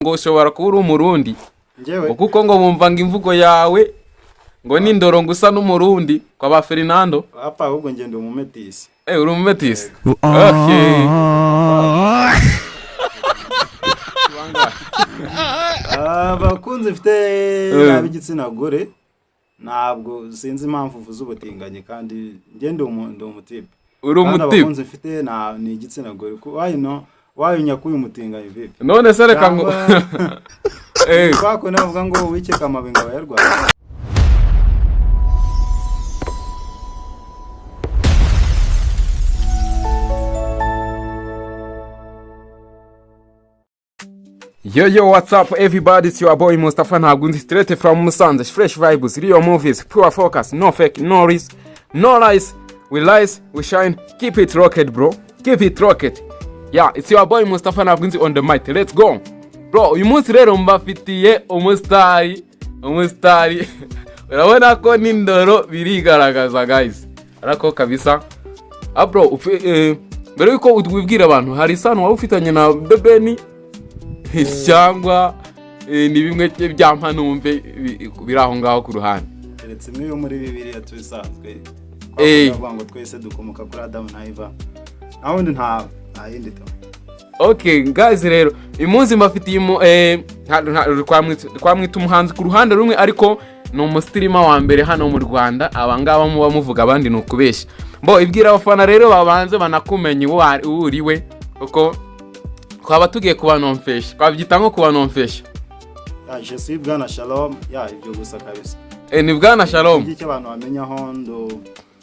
Ngo ushobora kuba uri Umurundi. Njyewe? Ngo kuko ngo bumva ngo imvugo yawe ngo n'indoro ngo usa n'Umurundi kwa ba Fernando. Papa, ahubwo ngenda umumetisi. Eh, uri umumetisi, okay. Abakunzi mfite ab'igitsina gore. Ntabwo sinzi impamvu uvuze ubutinganyi, kandi njye ndi umutipe. Uri Kandi umutipe. Abakunzi mfite ni igitsina gore. Why no why nyakuye umutinganyi vipi? None se reka ngo Cyangwa kwa navuga ngo wikeka amabenga abayarwaye. Yo yo, what's up everybody? It's your boy Mustafa Ntagunzi, straight from Musanze. Fresh vibes, real movies, pure focus, no fake, no risk, no lies. We lies, we shine. Keep it rocket, bro. Keep it rocket. Yeah, it's your boy Mustafa Ntagunzi on the mic. Let's go. Bro, uyu munsi rero mbafitiye umusitari, umusitari. Urabona ko n'indoro birigaragaza, guys. Arako kabisa. Ah bro, mbere yuko wibwira abantu, hari isano waba ufitanye na The Ben cyangwa ni bimwe bya mpanumve biri aho ngaho ku ruhande? Keretse imwe yo muri Bibiliya tubisanzwe twavuga ngo twese dukomoka kuri Adamu na Eva, naho undi nta yindi to. Okay guys, rero uyu munsi mbafitiye twamwita umuhanzi ku ruhande rumwe, ariko ni umustreamer wa mbere hano mu Rwanda. Aba ngaba muba muvuga abandi ni ukubeshya. Mbo ibwira abafana rero babanze banakumenye uwo uriwe, kuko twaba tugiye kubanomfesha, twabyita nko kubanomfesha. Ya, je suis Bwana Shalom, ya, ibyo gusa kabisa. Ni Bwana Shalom. Icyo abantu bamenyaho, ndo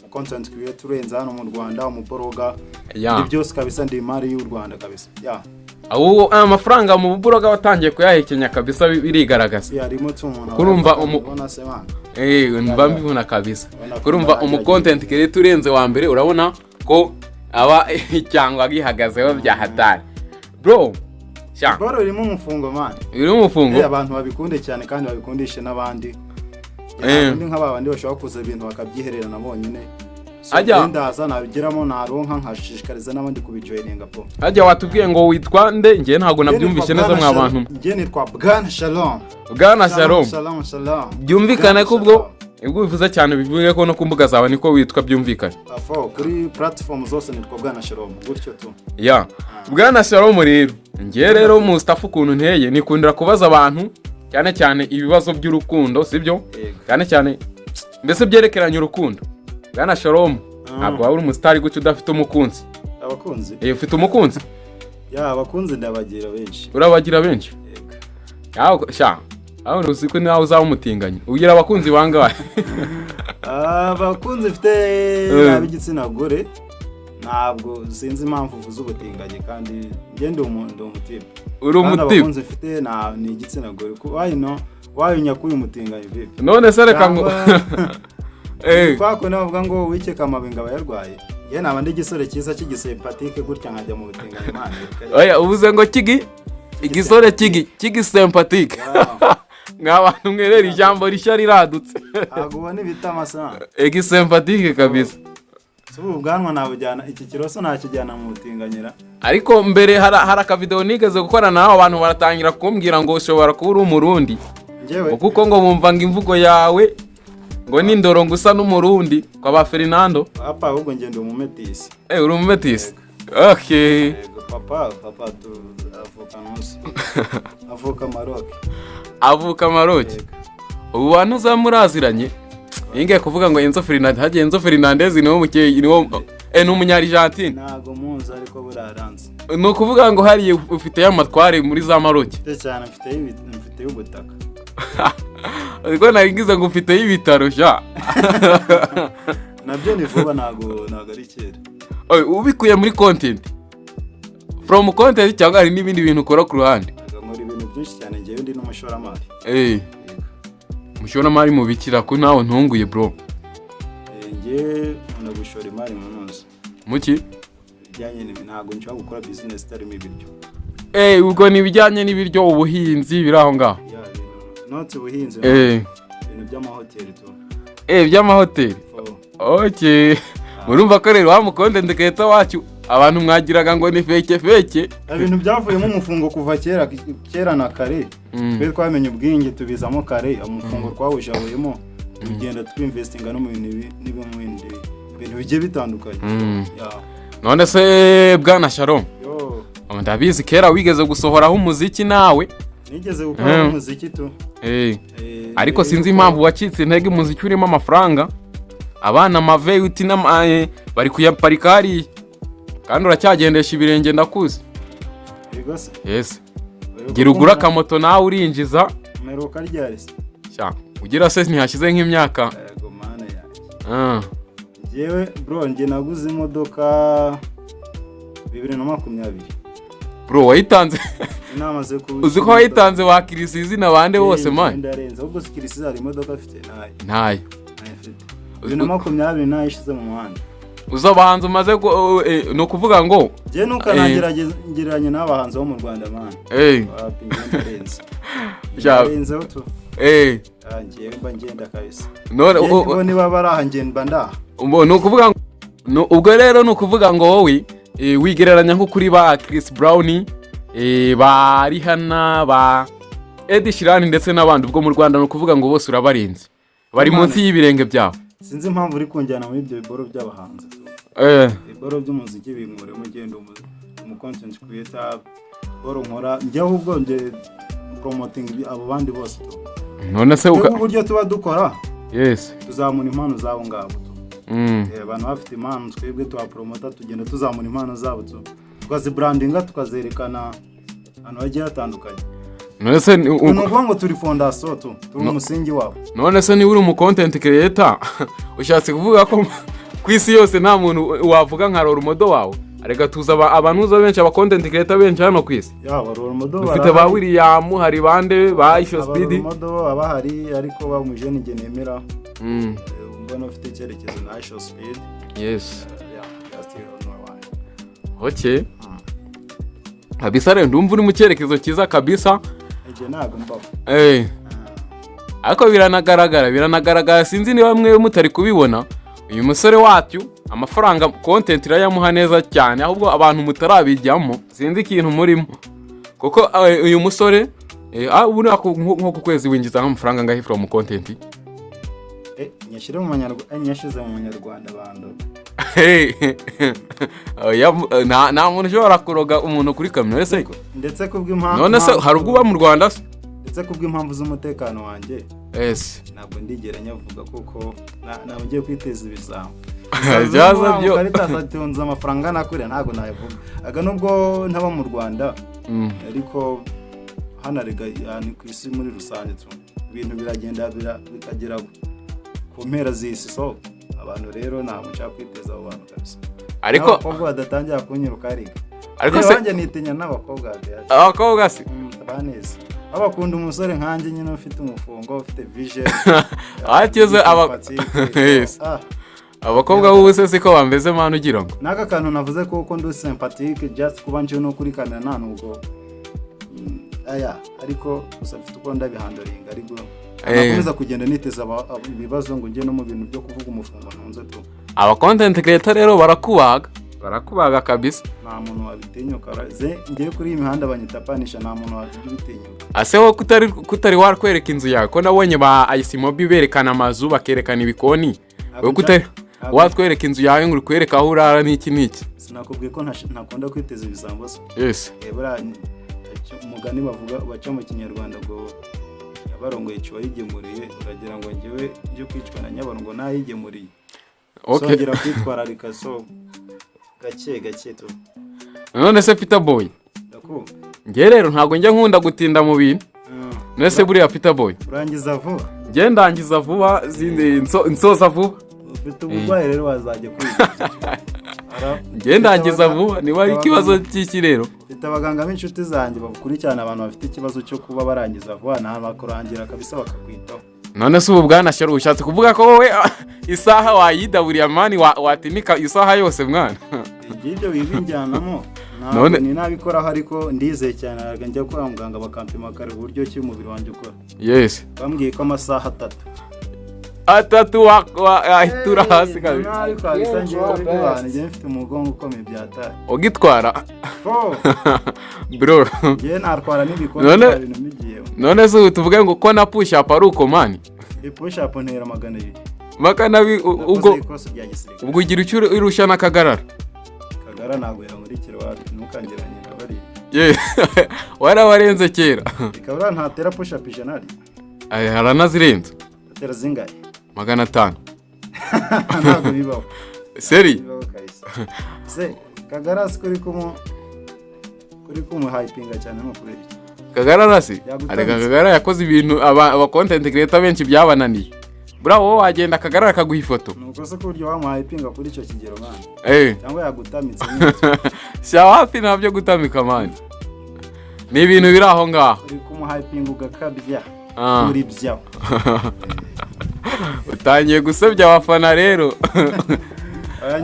content creator urenze hano mu Rwanda, umublogger. Ndi byose kabisa, ndi imari y'u Rwanda kabisa, ya. Ahubwo amafaranga mu bublogger watangiye kuyahekenya kabisa, birigaragaza. Ya, rimwe tu umuntu Kurumva ubona se man. Mba mbibona kabisa. Ubona ko Kurumva mbaraga. Umu content creator urenze wa mbere, urabona ko aba cyangwa gihagazeho bya hatari, bro, sha. Bro, irimo umufungo man. Biri umufungo. Abantu babikunde cyane kandi babikundishe n'abandi. Undi nk'aba bandi bashobora kuza ibintu bakabyihererana bonyine. So, ndaza nabigeramo, naronka nkashishikariza n'abandi kubijoininga po. Hajya watubwiye ngo witwa nde? Njye ntabwo nabyumvise neza mwa bantu. Njye nitwa Bwana Shalom. Bwana Shalom. Shalom, Shalom. Byumvikane Bwana ko ubwo Shalom. ubwo bivuze cyane, bivuge ko no ku mbuga zawe niko witwa, byumvikane. Afo, kuri platform zose nitwa Bwana Shalom gutyo tu. Ya, Bwana Shalom, rero njye rero Mustafa ukuntu nteye, nikundira kubaza abantu cyane cyane ibibazo by'urukundo, sibyo? Yego. Cyane cyane mbese byerekeranye urukundo. Bwana Shalom, ntabwo waba uri umusitari gutyo udafite umukunzi. Abakunzi? Ufite umukunzi? Ya, abakunzi ndabagira benshi. Urabagira benshi? Yego. Yawe sha, aho uzi ko nawe uzaba umutinganyi. Ugira abakunzi bangahe? Abakunzi mfite ab'igitsina gore. Ntabwo sinzi impamvu uvuze ubutinganyi, kandi njye ndi umutipe. Uri Kandi umutipe. Abakunzi mfite ni igitsina gore. Why no why nyakuye umutinganyi vipi? None se reka ngo Cyangwa kwa kundi bavuga ngo wikeka amabenga abayarwaye. Njye naba ndi igisore cyiza cy'igisympathique gutya nkajya mu butinganyi man? Oya, uvuze ngo kigi igisore kigi sympathique. Mwa bantu mwerera ijambo rishya riradutse. Ntabwo ubona ibita amasaha. Igisympathique kabisa. Si ubu ubwanwa nabujyana, iki kiroso nakijyana mu butinganyira? Ariko mbere hari akavideo nigeze gukorana nawe, abantu baratangira kumbwira ngo ushobora kuba uri Umurundi. Njyewe? Ngo kuko ngo bumva ngo imvugo yawe ngo n'indoro ngo usa n'Umurundi kwa ba Fernando. Papa, ahubwo ngenda umumetisi. Uri umumetisi, okay. Yego, papa tu avuka ntuzi avuka Maroc. Avuka Maroc? Yego. Ubu bantu uza muraziranye? Ngiye kuvuga ngo Enzo Fernandez, hagiye Enzo Fernandez niwo mukeye, niwo ni umunyarigentine. Ntago muzi, ariko buraranze. Ni ukuvuga ngo hariya ufite y'amatware muri za Maroc? Mfite cyane, mfite y'ubutaka. Ariko nari ngize ngo ufite y'ibitaro sha. Nabyo ni vuba, ntago ari kera. Oye, ubikuye muri content, from content, cyangwa hari n'ibindi bintu ukora ku ruhande? Ntago nkora ibintu byinshi cyane, njyewe ndi n'umushoramari. Eh, umushoramari mu bikira ko nawe ntunguye, bro? Njye nkunda gushora imari mu ntuzi Muki? bijyanye ntabwo nshobora gukora business itarimo ibiryo. Ubwo ni ibijyanye n'ibiryo, ubuhinzi biri aho ngaho? Ya, ibintu notse ubuhinzi, ibintu by'amahoteli tu. By'amahoteli. Fo. Okay, murumva ko rero wa mucontent creator wacu Abantu mwagiraga ngo ni fake fake. Ibintu byavuyemo umufungo kuva kera kera na kare. Twe twamenye ubwenge, tubizamo kare, umufungo twawujabuyemo, tugenda twinvestinga no mu bintu n'ibindi bintu bigiye bitandukanye. Yeah. None se bwana Shalom, Yo. ndabizi kera wigeze gusohoraho umuziki nawe. Nigeze gukora umuziki tu. Ariko sinzi impamvu wacitse intege. Umuziki urimo amafaranga, abana amaveyuti bari kuyaparika hariya, kandi uracyagendesha ibirenge, ndakuzi. Yego se. Yes. Uheruka Gira ugure kumbona- akamoto nawe urinjiza. Mperuka ryari se? Sha, ugira se ntihashize nk'imyaka. Yego mana yanjye. Njyewe bro, njye naguze imodoka 2020. Bro, wayitanze. Inama ze ku Uzi ko wayitanze wakirisa izina bande bose, man. Ndarenze ahubwo. Sikirisi hari imodoka afite? Ntayo. Ntayo. Ntayo afite. 2020 ntayo ishize mu muhanda. Uzi abahanzi umaze ni ukuvuga ngo Njyewe ntukanagereranye n'abahanzi bo mu Rwanda, man. Wapi, njye ndarenze. Ndarenzeho tu. Ah, njyewe mba ngenda kabisa. None Njye bo niba bari aha, njye mba ndaha. Ubwo ni ukuvuga ngo ubwo rero ni ukuvuga ngo wowe wigereranya nko kuri ba Chris Brown, ba Rihanna, ba Ed Sheeran ndetse n'abandi. Ubwo mu Rwanda ni ukuvuga ngo bose urabarenze, bari Imana. munsi y'ibirenge byawe. Sinzi impamvu uri kunjyana muri ibyo biboro by'abahanzi tu. Ibiboro by'umuziki binkuremo. Ugenda umu content creator, boro nkora njye, ahubwo njye promoting abo bandi bose tu. None se Twebwe uburyo tuba dukora, tuzamura impano z'abo ngabo tu. Abantu bafite impano, twebwe tuhapromota, tugenda tuzamura impano zabo tu, tukazibrandinga, tukazerekana ahantu hagiye hatandukanye. None se Ni ukuvuga ngo turi fondation tu, turi umusingi wabo. None se niba uri umu content creator, ushatse kuvuga ko ku isi yose nta muntu wavuga nka role model wawe? Reka tuzi abantuza benshi, aba content creator benshi hano ku isi. Yaba role model Dufite ba William, hari bande ba Isho Speed. Role model baba bahari, ariko ba mujene njye nemera, mbona ufite icyerekezo na Isho Speed. Yeah, just no one. Okay, kabisa rero ndumva uri mu cyerekezo cyiza kabisa. Njye ntabwo mbaho. Ariko biranagaragara, biranagaragara, sinzi niba mwe mutari kubibona, uyu musore wacu amafaranga content irayamuha neza cyane. Ahubwo abantu mutarabijyamo sinzi ikintu murimo, kuko uyu musore buriya nko ku kwezi winjiza nk'amafaranga angahe from content? Nyashyire mu manyarwanda, nyashyize mu manyarwanda bando. Hey, oya, nta muntu ushobora kuroga umuntu kuri kamera ese. Ndetse kubw'impamvu None se hari ubwo uba mu Rwanda se? Ndetse kubw'impamvu z'umutekano wanjye, Ese ntabwo ndigera nyavuga, kuko ntabwo ngiye kwiteza ibisambo. Byaza byo. Caritas atunze amafaranga angana kuriya, ntabwo nayavuga aga nubwo ntaba mu Rwanda. Ariko hano arega ni ku isi muri rusange tu, ibintu biragenda bikagera ku mpera z'isi. So abantu rero ntabwo nshaka kwiteza abo bantu kabisa. Ariko n'abakobwa badatangira kunyiruka ariga. Ariko se wanjye nitinya n'abakobwa bihari. Abakobwa se? Baneza aho bakunda umusore nkanjye nyine, ufite umufungo, ufite vision. Akize Sympathetic. Yes. Ah, Abakobwa b'ubu se siko bameze, mwana, ugira ngo n'aka kantu navuze kuko ndi sympathetic, just kuba nje no kuri kamera nta nubwo aya, ariko gusa mfite uko ndabihandlinga, ariko nakomeza kugenda niteza ibibazo ngo njye no mu bintu byo kuvuga umufungo ntunze tu. Aba content creator rero barakubaga, barakubaga kabisa. Nta muntu wabitinyuka ze, ngewe kuri iyi mihanda banyita panisha, nta muntu wabitinyuka. Ase wowe kutari wakwereka inzu yawe, ko nabonye ba Ice Mobi berekana amazu, bakerekana ibikoni, wowe kutari watwereka inzu yawe ngo uri kwereka aho urara n'iki n'iki? Sinakubwiye ko ntakunda kwiteza ibisambo se? Yes. Buriya umugani bavuga baca mu Kinyarwanda ngo Nyabarongo yica uwayigemuriye. Uragira ngo njyewe njye kwicwa na Nyabarongo nayigemuriye? Songera kwitwararika, so gake gake tu. None se Peter Boy, Ndakumva. njye rero ntabwo njya nkunda gutinda mu bintu. None se buriya Peter Boy, Urangiza vuba. Njye ndangiza vuba, zindi nsoza vuba. Ufite uburwayi rero, wazajya kwivuza. Njye ndangiza vuba, niba ari ikibazo cy'iki rero. Mfite abaganga b'inshuti zanjye bakurikirana abantu bafite ikibazo cyo kuba barangiza vuba, nta bakurangira kabisa, bakakwitaho. None se ubu bwana Sharu, ushatse kuvuga ko wowe isaha wayidaburiye, man, watinika isaha yose, mwana? Igihe ibyo wibinjyanamo ntabwo ni nabikoraho, ariko ndizeye cyane. Ntabwo njya kwa muganga bakampima kare uburyo ki umubiri wanjye ukora. Bambwiye ko amasaha 3. Atatu ahitura hasi kabisa. Ariko kabisa njyewe bwana, njyewe mfite umugongo ukomeye byataye. Ugitwara. Fo. Bro. Njyewe natwara n'ibikombe bya bintu mbigiyeho. None se ubu tuvuge ngo ko na push up ari uko, man? Push up ntera 200. Ubwo Nakoze ikosi rya gisirikare. Ubwo ugira icyo urusha n'akagarara? Kagara ntabwo yankurikira, wapi, ntukangeranye na bariya. Ye, warabarenze kera. Ikaba ntatera push up 100 ari. Ay, haranazirenze. Atera zingahe? 500. Ntabwo bibaho. Seri. Bibaho kabisa se. Kagara si kuri kumuhypinga cyane no kubera iki? Kagarara se? Yagutamitse. Areka, Kagara yakoze ibintu aba content creator benshi byabananiye. Buriya wowe wagenda Kagarara akaguha ifoto. Nuko se ku buryo wamuhypinga kuri icyo kigero, mwana? Eh. Cyangwa yagutamitse nyine? Sha, wapi, ntabyo gutamika, man, ni ibintu biri aho ngaho. Uri kumuhypinga ugakabya. Ah. Uri byaho. Utangiye gusebya abafana rero.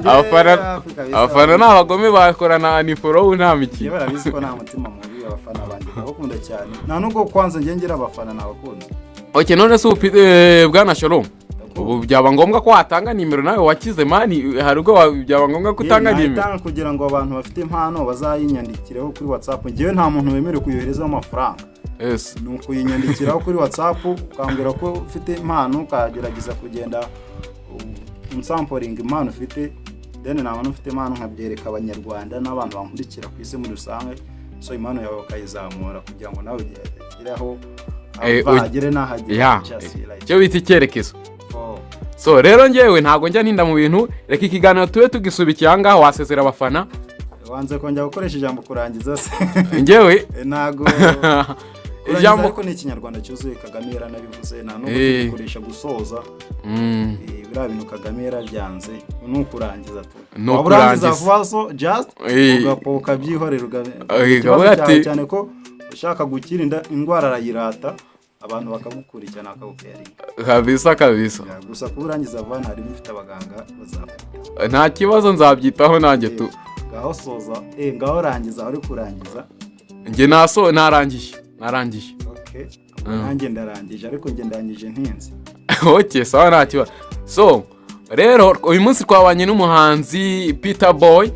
Abafana ni abagome, bakorana unfollow nta Njye mikino. barabizi ko nta mutima mubi. Abafana banjye ndabakunda cyane, nta nubwo kwanza njye ngira abafana, nabakunze. Ok, none se ubu, bwana Shalom, ubu byaba ngombwa ko watanga nimero? Nawe wakize, man, hari ubwo byaba ngombwa ko utanga nimero? Nayitanga kugira ngo abantu bafite impano bazayinyandikiraho kuri WhatsApp. Njyewe nta muntu wemerewe kuyoherezaho amafaranga. Ni ukuyinyandikiraho kuri WhatsApp, ukambwira ko ufite impano, ukagerageza kugenda unsamplinga impano ufite, then nabona ufite impano nkabyereka Abanyarwanda n'abantu bankurikira ku isi muri rusange. So impano yawe bakayizamura kugira ngo nawe ugere aho ava, agere n'ahagera. Just like Icyo bita icyerekezo. Oh. So rero ngewe ntabwo njya ntinda mu bintu. Reka ikiganiro tube tugisubikiye aha ngaha. Wasezera abafana. Wanze kongera gukoresha ijambo kurangiza se? Ngewe? Ntago kurangiza, Ijambo ariko ni Ikinyarwanda cyuzuye. Kagame yaranabivuze, nta nubwo tubikoresha gusoza. Biriya bintu Kagame yarabyanze, ni ukurangiza tu. Ni Waba urangiza ukurangiza. vuba, so just ugapoka ukabyihorera ikibazo ukavuga cyawe, cyane ko ushaka gukira indwara arayirata, abantu bakagukurikirana, bakagucaringa. Kabisa kabisa. Gusa kuba urangiza vuba ntarimo, ifite abaganga bazakwitaho. Nta kibazo, nzabyitaho nanjye tu. Ngaho soza, ngaho rangiza, uri kurangiza. Njye naso narangiye, narangije. Okay, ubwo nanjye ndarangije, ariko njye ndangije ntinze. Ok, sawa, nta kibazo. So rero uyu munsi twabanye n'umuhanzi Peter Boy.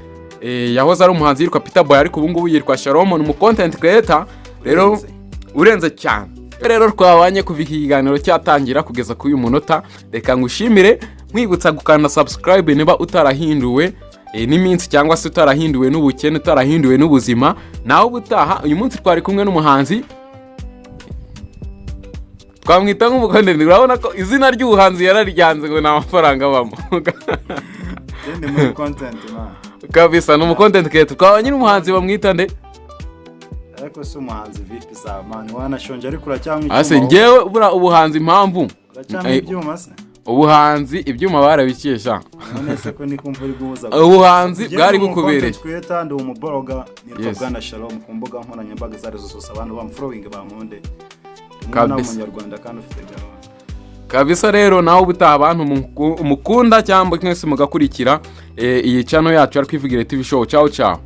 Yahoze ari umuhanzi yitwa Peter Boy, ariko ubu ngubu yitwa Shalom, ni umu content creator rero. Urenze. Urenze cyane. Rero twabanye kuva iki kiganiro cyatangira kugeza kuri uyu munota. Reka ngushimire, nkwibutsa gukanda subscribe niba utarahinduwe n'iminsi cyangwa se utarahinduwe n'ubukene, utarahinduwe n'ubuzima. Nawe ubutaha. Uyu munsi twari kumwe n'umuhanzi twamwita nk'umucontent. Urabona ko izina ry'ubuhanzi yararyanze ngo nta mafaranga abamo. Ndi muri content, man. Kabisa, ni umucontent creator. Twabanye n'umuhanzi bamwita nde? Ariko si umuhanzi vipi za, man? Wanashonje ariko uracyanywa Ase icyuma. njyewe buriya ubuhanzi impamvu Uracyanywa ibyuma se? Ubuhanzi ibyuma barabikesha. None se ko nikumva uri guhuza? Ubuhanzi Njyewe bwari ndi umu bukubereye. content creator, ndi umublogger, nitwa Bwana Shalom ku mbuga nkoranyambaga izo arizo zose. Abantu bamfollowing, bankunde, umwana w'Umunyarwanda kandi ufite gahunda. Kabisa. Rero nawe ubutaha, abantu mukunda cyangwa mwese mugakurikira iyi channel yacu ari Kwivugire TV Show. Ciao ciao.